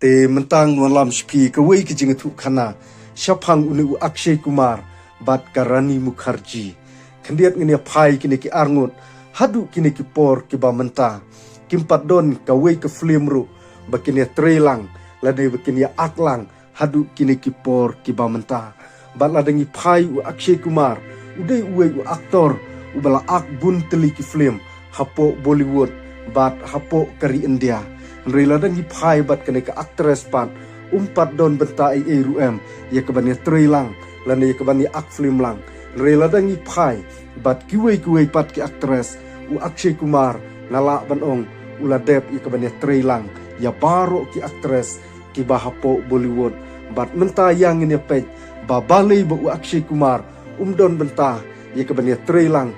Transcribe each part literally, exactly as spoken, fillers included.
Te mynta ngan wallam sha phi kawei ka jingïathuhkhana shaphang une u Akshay Kumar bad ka Rani Mukherjee. Khyndiat ngin ïa phai kine ki arngut haduh kine ki por kiba mynta. Kim pat don kawei ka film ruh ba kin ïatrei lang lane ba kin ïa ak lang haduh kine ki por kiba mynta. Bad lada ngi phai, u Akshay Kumar u dei uwei u actor uba la ak bun tylli ki film hapoh Bollywood bad hapoh ka ri India. Hynrei lada ngi phai bad kane ka actress pat, um pat don bynta ei ei ruh em ïa kaban ïatrei lang lane ïa kaban ïa ak film lang. Hynrei lada ngi phai bad kiwei kiwei pat ki actress, u Akshay Kumar nga lah ban ong u la dep ïa kaban ïatrei lang ïa baroh ki actress kiba hapoh Bollywood. Bad mynta ïa ngin ïa peit ba balei ba u Akshay Kumar um don bynta ïa kaban ïatrei lang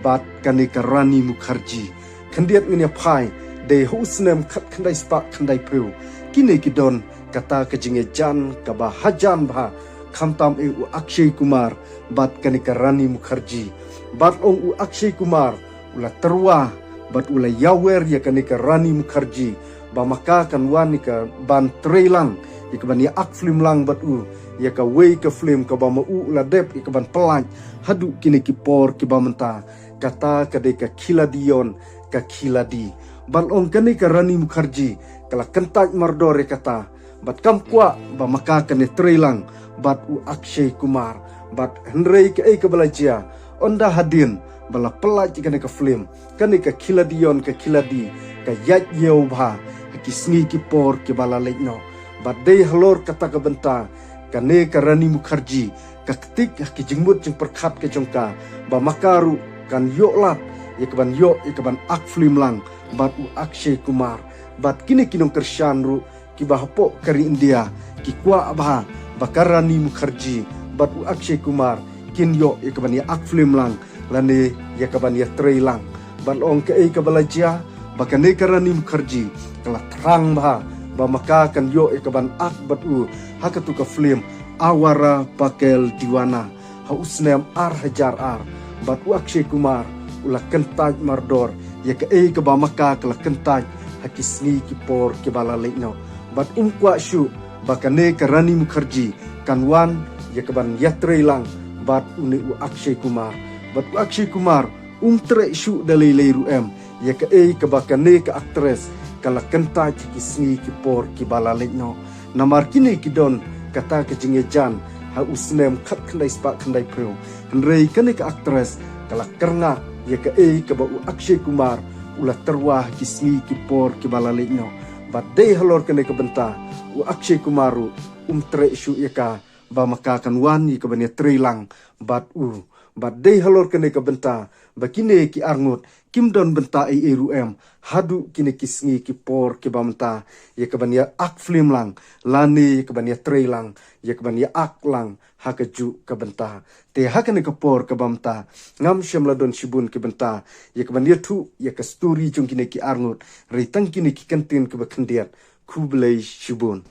bad kane ka Rani Mukherjee. Khyndiat ngin ïa phai, dei ha u snem khatkhyndai spah khyndaiphew kine ki don kata ka jingïajan kaba hajan bha, khamtam eh u Akshay Kumar bad kane ka Rani Mukherjee. Bad ong u Akshay Kumar u la tyrwa bad u la ïawer ïa kane ka Rani Mukherjee ba ma ka kan wan ïa kaban trei lang, ïa kaban ïa ak film lang bad u ïa kawei ka film kaba ma u u la dep ïa kaban pynlait haduh kine ki por kiba mynta. Kata ka dei ka Khiladiyon ka Khiladi. Bad ong kane ka Rani Mukherjee ka la kyntait mardor ïa kata. Bad kam kwah ba ma ka kan ïatrei lang bad u Akshay Kumar. Bad hynrei kaei kaba la jia, ynda hadien ba la pynlait ïa kane ka film, kane ka Khiladiyon ka Khiladi ka ïaid ïew bha ha ki sngi ki por kiba la leit noh. Bad dei halor kata ka bynta kane ka Rani Mukherjee ka ktik ha ki jingmut jingpyrkhat ka jong ka ba ma ka ruh kan ïoh lad ïa kaban ïoh ïa kaban ak film lang bad u Akshay Kumar. Bad kine ki nongkyrshan ruh kiba hapoh ka ri India ki kwah bha ba ka Rani Mukherjee bad u Akshay Kumar kin ïoh ïa kaban ïa ak film lang lane ïa kaban ïatrei lang. Bad ong kaei kaba la jia, ba kane ka Rani Mukherjee ka la thrang bha ba ma ka kan ïoh ïa kaban ak bad u ha katu ka film Awaara Pakel Deewana ha u snem ar hajar ar. Bad u Akshay Kumar u la kyntait mardor ïa kaei kaba ma ka ka la kyntait ha ki sngi ki por kiba la leit noh. Bad um kwah shuh ba kane ka Rani Mukherjee kan wan ïa kaban ïatrei lang bad une u Akshay Kumar. Bad u Akshay Kumar um treh shuh da lei lei ruh em ïa kaei kaba kane ka actress ka la kyntait ha ki sngi ki por kiba la leit noh. Namar kine ki don kata ka jingïajan ha u snem khatkhyndai spah khyndaiphew. Hynrei kane ka actress ka la kyrngah ïa kaei kaba u Akshay Kumar u la tyrwa ha ki sngi ki por kiba la leit noh. Bad dei halor kane ka bynta u Akshay Kumar ruh um treh shuh ïa ka ba ma ka kan wan ïa kaban ïatrei lang bad u. Bad dei halor kane ka bynta ba kine ki arngut kim don bynta ei ei ruh em haduh kine ki sngi ki por kiba mynta ïa kaban ïa ak film lang lane ïa kaban ïatrei lang, ïa kaban ïa ak lang ha kajuh ka bynta. Te ha kane ka por kaba mynta ngam shym la don shibun ki bynta ïa kaban ïathuh ïa ka story jong kine ki arngut, hynrei tang kine ki kyntien kiba khyndiat. Khublei shibun.